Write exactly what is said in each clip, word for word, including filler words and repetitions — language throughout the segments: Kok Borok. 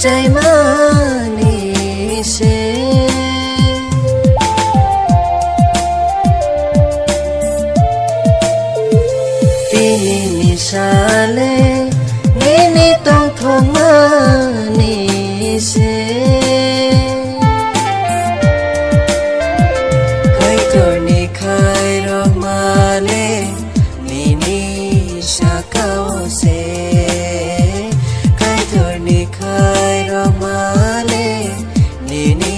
Chaimani se. Tini ni sale nini tongthokmani se. Kaitorni khairokmale nini sakao se, Kaitorni khairokmale nini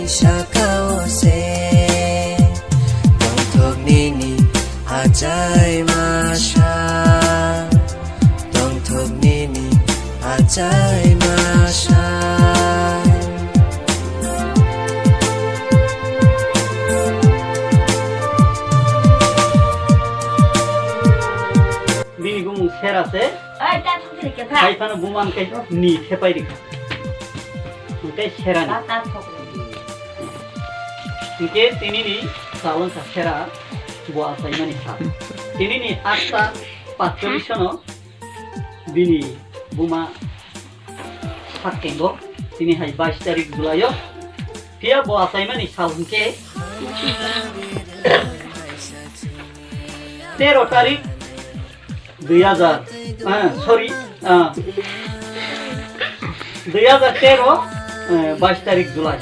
sakao se, tongthok nini achai masa, tongthok nini achai masa. Bini bumung Sera se. Oi, ta thok thiri khe pha. Hai phano buma hwnkhe ni khe pai rikha. Hwnkhe Sera ni. Ta, ta thok. Hwnkhe tini ni sal wngkha Sera, bo achaimani sal. Tini ni akta patchori sono bini buma sak kengo, tini hai bais tarik July o. Phiya bo achaimani sal hwnkhe tero tarik dui hajar, ah, sorry, ah, dui hajar tero, eh, bais tarik July.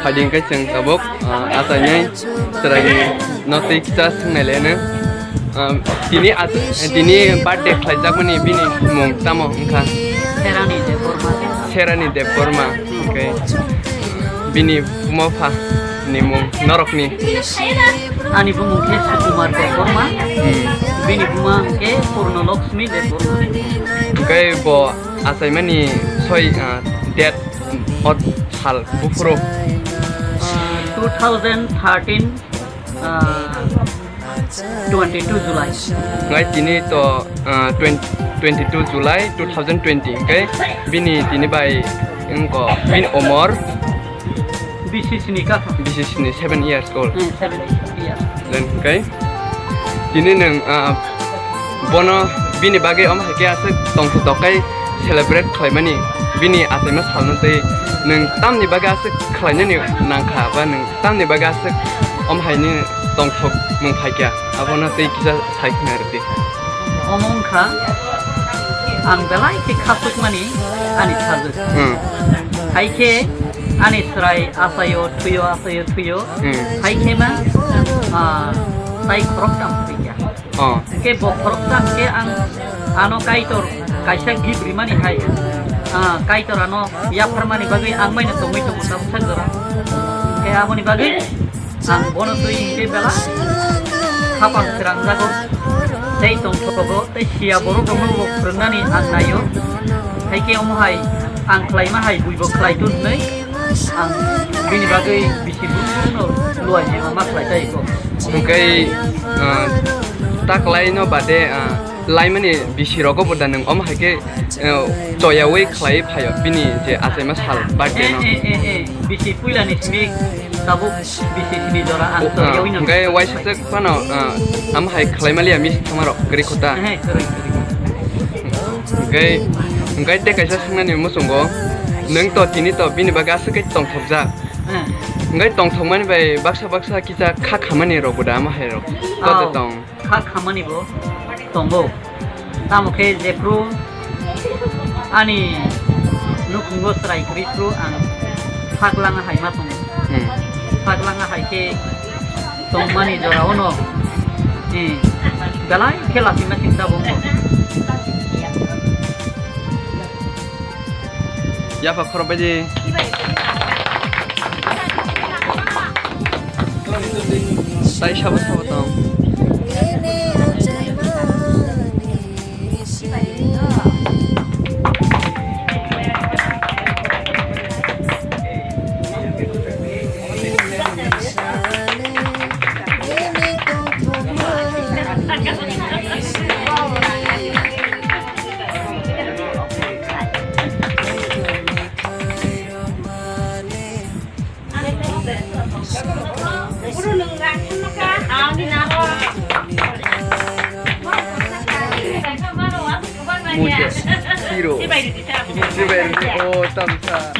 Phaidi hwnkhe chwng tabuk, ah, achainai chwraini no twi kisa swngnai laino. Ah, tini ach-, tini birthday khlaijakmani bini mung tamo wngkha? Serani Debbarma. Serani Debbarma, okay. Bini buma pha ni mung norokni? Ani bumung khe Sukumar Debbarma. Hmm. Bini buma hwnkhe Purno Lakshmi Debbarma. Hwnkhe bo achaimani soi, ah, date o sal buphuru? Ah, two thousand thirteen, ah, twenty-two July. Ngai tini to, ah, twenty, twenty-two July two thousand twenty, okay? Bini tini bai wngkha bini umor? Bisi sini ka? Bisi sini, seven years old. Hmm, seven years. Then, okay? Tini nwng, ah, bono bini bagwi omo hai khe aswk tongthok tongthok khe celebrate khlaimani bini achaima salno tei nwng tamni bagwi aswk khlainani nangkha ba nwng tamni bagwi aswk omo haini tongthok mung phaikha abono tei kisa sai khna rwdi. Omo wngkha ang belai khe khasukmani ani sajwk. Hmm. Hai khe ani chwrai achaio thuio, achaio thuio. Hmm. Hai khe ma, ah, tai khoroktham phaikha. Oh. Hwnkhe bo khoroksa hwnkhe ang ano Kaitor kaisa gift rimani hai, ah, Kaitor ano yapharmani bagwi ang maino tongwi tongo tabuk sak jora. Hwnkhe aboni bagwi ang bono twi hwnkhe belai khapang srangjago, tei tongthogo, tei siya borok rokno bo phwrwngnani ang naio. Hai khe omo hai ang khlaima hai buibo khlai tun hwnwi. Ang bini bagwi bisi bukhukno luaini ma khlai tai kho. Hwnkhe, ah, ta khlaino bade, ah, laimani bisi rogo bo da nwng omo hai khe, ah, choyaui khlai phaio bini je achaima sal birthday no. Eh, eh, eh, eh, bisi puilani simi tabuk bisi sini jora ang choyaui no. Hwnkhe waisa sek phano, ah, omo hai khlai maliya miss thamarok kwrwi kho ta. Eh, kwrwi, kwrwi. Hwnkhe, hwnkhe tei kaisa swngnani muchungo, nwng to tini to bini bagwi aswk khe tongthokjak. Hmm. Hwnkhe tongthokmani bai baksa baksa kisa kha khamani rok bo da omo hai rok. Aw, joto tong. Kha khamani bo tongo. Tamo khe jephru ani nukhungo chwrai kwrwi phru ang sak langa hai ma tongo. Hmm. Sak langa hai khe tongmani jorao no, eh, belai khe lachima singsa bo wngkha. Yapha khorok bai di. Tai sabo sabo tong. Muchas. Hero. Sibai, oh, tamsa.